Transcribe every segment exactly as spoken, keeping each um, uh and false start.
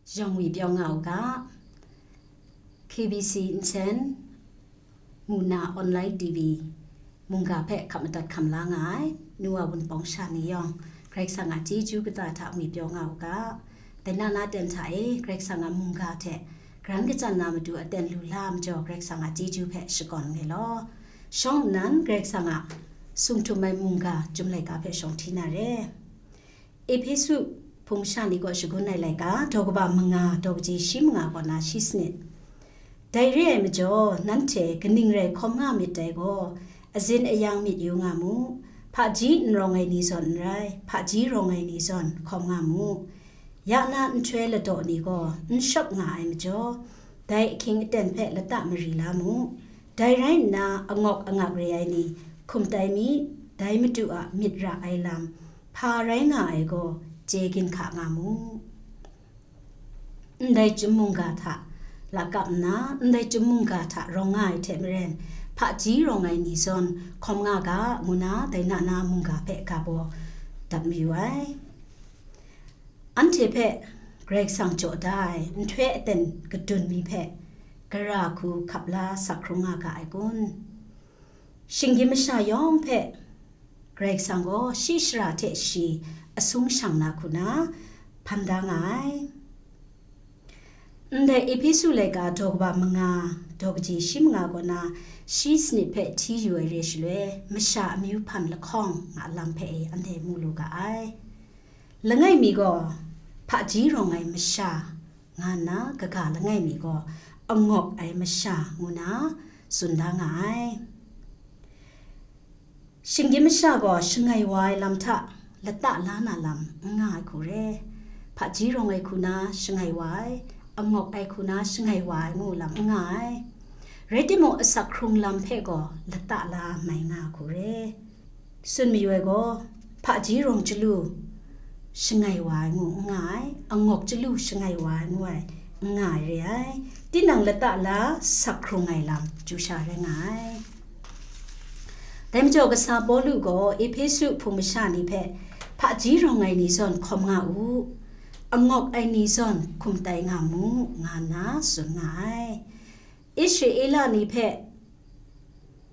Jawng mi pyaw nga u ga, K B C nsen, Muna Online T V, mungga hpe hkap madat hkam la nga ai, Nu wa Wunpawng sha ni yawng, Karai Kasang a chyeju kata hta ngwi pyaw nga u ga, dai na na ten hta e, Karai Kasang a mungga hte, karan kachyan na matu aten lu la majaw, Karai Kasang a chyeju hpe shakawn nngai law. Shawng nnan, Karai Kasang a sung htum ai mungga, Chyum laika hpe shawng hti na re. Ehpesu hpung masha ni kaw shagun ai laika, daw kaba manga, daw kaji shi manga kaw na shi sanit. Dai re ai majaw, nanhte kaning rai hkawm nga myit dai gaw, azin ayang myit yu nga mu, hpaji n rawng ai ni zawn n rai, hpaji rawng ai ni zawn hkawm nga mu. Ya na nhtoi ladaw ni gaw n shawp nga ai majaw, dai ahkying aten hpe lata mari la mu. Dai rai nna, angawk angak re ai ni, hkum tai mi, dai Madu a myit ra ai lam, hpa rai nga ai gaw, chye ginhka nga mu. Ndai chyum mungga hta lakap nna, ndai chyum mungga hta rawng nga ai hte maren, hpaji rawng ai ni zawn hkawm nga ga, ngu na dai na na mungga hpe ga baw dat mayu ai. Anhte hpe Karai Kasang jaw da ai nhtoi aten kadun mi hpe, gara hku hkap la sak hkrung nga ga ai kun? Shinggyim masha yawng hpe Karai Kasang gaw shi shara hte shi asung shang na hku na hpan da nga ai. Ndai Ehpesu laika daw kaba manga, daw kaji shi manga kaw na shi sanit hpe hti yu ai re shaloi, masha amyu hpan lahkawng nga lam hpe e anhte mu lu ga ai. Langai mi gaw, hpaji rawng ai masha, nga nna kaga langai mi gaw, angawk ai masha, ngu na tsun da nga ai. Shinggyim masha gaw shangai wa ai lam hta lata la na lam n nga ai hku re. Hpaji rawng ai hku na shangai wa ai, angawk ai hku na shangai wa ai ngu lam n nga ai. Rai timung, asak hkrung lam hpe gaw lata la mai nga ai hku re. Tsun mayu ai gaw, hpaji rawng chyalu shangai wa ai ngu n nga ai, angawk chyalu shangai wa ai ngu ai n nga ai re ai. Tinang lata la sak hkrung ai lam chyu sha rai nga ai. Dai majaw, kasa Pawlu gaw Ehpesu hpung masha ni hpe, hpaji rawng ai ni zawn hkawm nga u, angawk ai ni zawn hkum tai nga mu, nga nna tsun nga ai. Israela ni hpe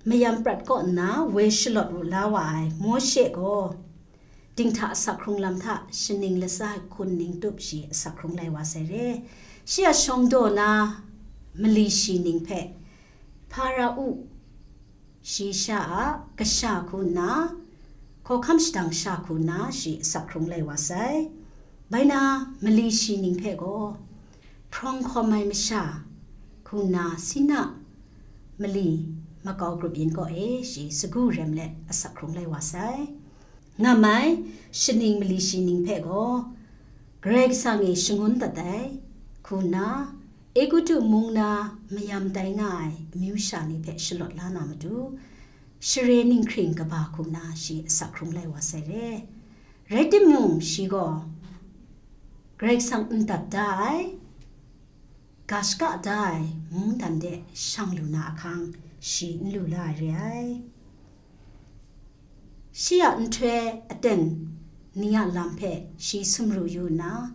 mayam prat kaw nna woi shalawt ru la wa ai Mawshe gaw, dinghta asak hkrung lam hta shaning latsa hkun ning tup shi asak hkrung lai wa sai re. Shi a shawng daw na mali shi ning hpe, Hpara-u shi sha a kasha hku nna, hkawhkam shadang sha hku nna shi asak hkrung lai wa sai. Bai na, mali shi ning hpe gaw, hprawng hkawm ai masha hku nna, Sina mali makau grup yin kaw e shi sagu rem let asak hkrung lai wa sai. Nga mai, shaning mali shi ning hpe gaw, Karai Kasang e shangun dat ai hku nna, Egutu mung na mayam tai nga ai amyu sha ni hpe shalawt la na matu, share ninghkring kaba hku nna shi asak hkrung lai wa sai re. Rai timung, shi gaw Karai Kasang n dat da ai, ga shaka da ai mungdan de shang lu na ahkang, shi n lu la ai re ai. Shi a nhtoi aten ni a lam hpe shi sumru yu nna,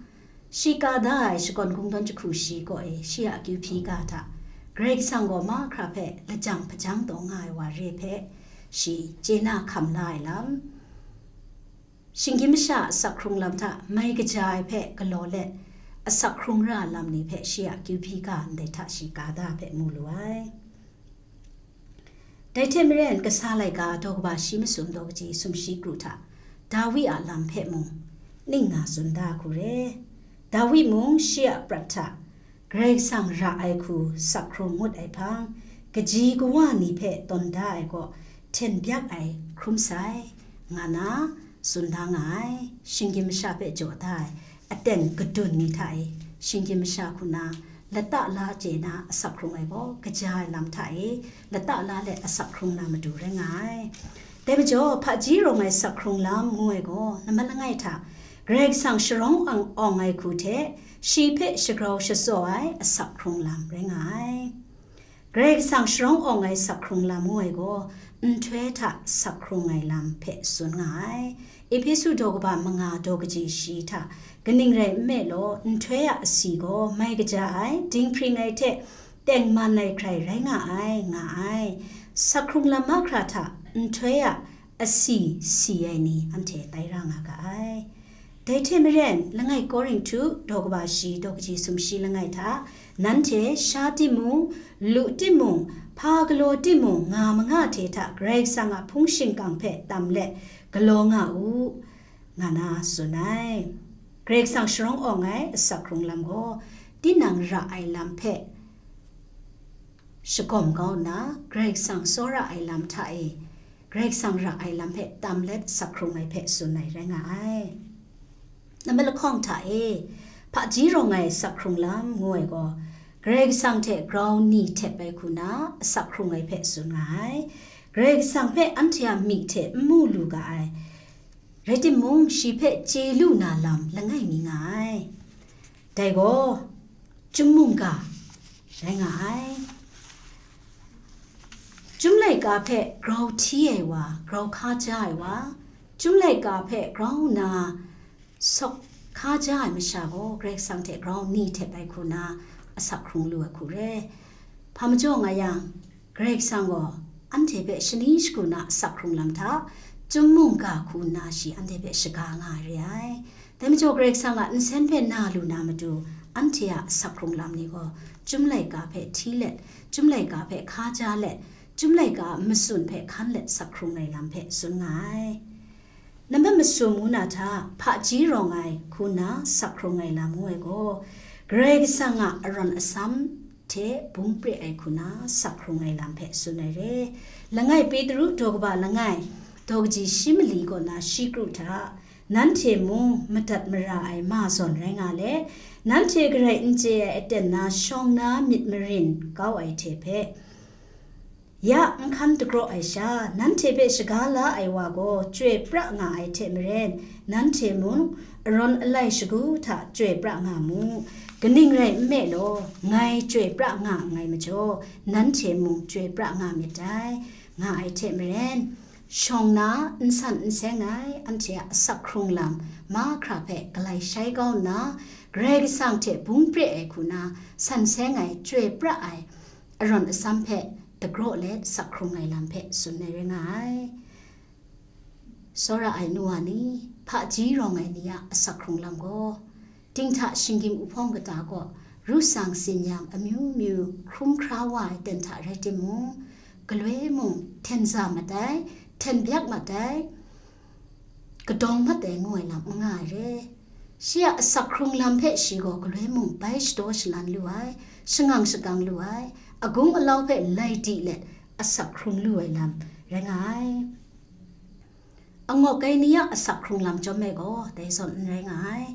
shi ka da ai shakawn kungdawn jahku shi kaw e shi a akyu hpyi ga hta, Karai Kasang gaw mahkra hpe lajang hpajang taw nga ai wa re hpe, shi chye na hkam la ai lam, shinggyim masha a asak hkrung lam hta mai kaja ai hpe galaw let, asak hkrung ra lam ni hpe shi a akyu hpyi ga ndai hta shi ka da hpe mu lu ai. Dai hte maren, kasa laika daw kaba shi masum daw kaji sumshi kru hta, Dawi a lam hpe mung, ning nga tsun da hku re. Dawi mung shi a prat hta, Karai Kasang ra ai hku sak hkrung ngut ai hpang, kaji kawa ni hpe tawn da ai kaw, hten byak ai hkrum sai, nga na tsun da nga ai. Shinggyim masha hpe jaw da ai aten kadun ni hta e, shinggyim masha hku na, lata la chye na asak hkrung ai gaw, kaja ai lam hta e, lata la let asak hkrung na matu rai nga ai. Dai majaw, hpaji rawng ai sak hkrung lam ngu ai gaw, nambat langai hta, Karai Kasang sharawng awng, awng ai hku hte, shi hpe shagrau shatsaw ai asak hkrung lam rai nga ai. Karai Kasang sharawng awng ai sak hkrung lam ngu ai gaw, nhtoi hta sak hkrung ai lam hpe tsun nga ai. Ehpesu daw kaba manga daw kaji shi hta, kaning rai nme law, nhtoi a asi gaw mai kaja ai, dinghpring ai hte tengman ai hkrai rai nga ai, nga ai. Sak hkrung lam mahkra hta nhtoi a asi si ai ni anhte tai ra nga ga ai. Dai hte maren, langai Korinhtu daw kaba shi daw kaji sumshi langai hta, nanhte sha timung, lu timung, hpa galaw timung, nga manga hte hta Karai Kasang a hpung shingkang hpe tam let galaw nga u, nga na tsun ai. Karai Kasang sharawng awng ai asak hkrung lam gaw, tinang ra ai lam hpe shagawm kau nna, Karai Kasang tsawra ai lam hta e, Karai Kasang ra ai lam hpe tam let sak hkrung ai hpe tsun ai rai nga ai. Nambat lahkawng hta e, hpaji rawng ai sak hkrung lam ngu ai gaw, Karai Kasang hte grau ni htep ai hku na asak hkrung ai hpe tsun nga ai. Karai Kasang hpe anhte a myi hte n mu lu ga ai, rai timung, shi hpe chye lu na lam langai mi nga ai. Dai gaw, chyum mungga rai nga ai. Chyum laika hpe grau hti ai wa, grau hkaja ai wa, chyum laika hpe grau nna sawk hkaja ai masha gaw, Karai Kasang hte grau ni htep ai hku na asak hkrung lu ai hku re. Hpa majaw nga yang, Karai Kasang gaw anhte hpe shani shagu na asak hkrung lam hta, chyum mungga hku nna shi anhte hpe shaga nga ai re ai. Dai majaw, Karai Kasang a nsen hpe na lu na matu, anhte a asak hkrung lam ni gaw, chyum laika hpe hti let, chyum laika hpe hkaja let, chyum laika a matsun hpe hkan let sak hkrung ai lam hpe tsun nga ai. Nambat masum ngu na hta, hpaji rawng ai hku na sak hkrung ai lam ngu ai gaw, Karai Kasang a arawn asam hte bung pre ai hku na sak hkrung ai lam hpe tsun ai re. Langai Petru daw kaba langai, daw kaji shi mali kaw na shi kru hta, nanhte mung madat mara ai ma zawn rai nga let, nanhte garai n chye ai aten na shawng na myit marin kau ai hte hpe, ya n hkan dagraw ai sha, nanhte hpe shaga la ai wa gaw chyoi pra nga ai hte maren, nanhte mung arawn alai shagu hta chyoi pra nga mu. Kaning rai nme law, ngai chyoi pra nga nngai majaw, nanhte mung chyoi pra nga myit dai, nga ai hte maren, shawng na n san n seng ai anhte a asak hkrung lam mahkra hpe galai shai kau nna, Karai Kasang hte bung pre ai hku na san seng ai, chyoi pra ai arawn asam hpe dagraw let sak hkrung ai lam hpe tsun ai rai nga ai. Tsawra ai nu wa ni, hpaji rawng ai ni a asak hkrung lam gaw, dinghta shinggyim uhpawng kata kaw, ru tsang tsin-yam amyu myu hkrum hkra wa ai ten hta rai timung, galoi mung hten za mat ai, hten byak mat ai, kadawng mat ai ngu ai lam n nga ai re. Shi a asak hkrung lam hpe shi gaw galoi mung bai shadaw shalan lu ai, shangang shakang lu ai, agung alau hpe lai di let asak hkrung lu ai lam rai nga ai. Angawk ai ni a asak hkrung lam chyawm e gaw, dai zawn n rai nga ai.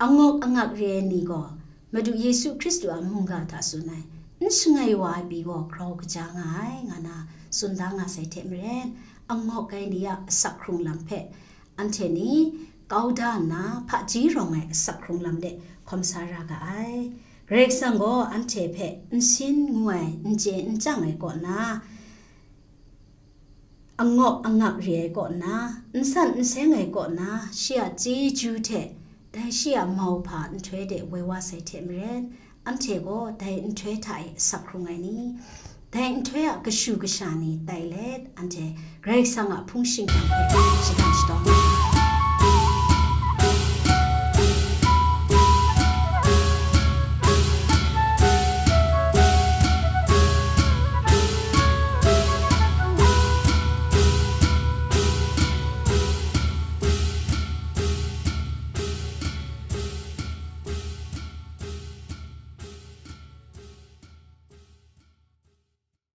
Angawk angak re ai ni gaw, Madu Yesu Hkristu a mungga hta tsun ai, n shangai wa ai pyi gaw grau kaja nga ai, nga na tsun da nga sai hte maren, angawk ai ni a asak hkrung lam hpe anhte ni kau da nna, hpaji rawng ai asak hkrung lam de hkawm sa ra ga ai. Karai Kasang gaw anhte hpe n sin ngu ai, n chye n chyang ai kaw na, angawk angak re ai kaw na, n san n seng ai kaw na, shi a chyeju hte dai shi a mauhpa nhtoi de woi wa sai hte maren, anhte gaw dai nhtoi hta e asak hkrung ai ni, dai nhtoi a kashu kasha ni tai let, anhte Karai Kasang a hpung shingkang hpe shadan shadawn ai.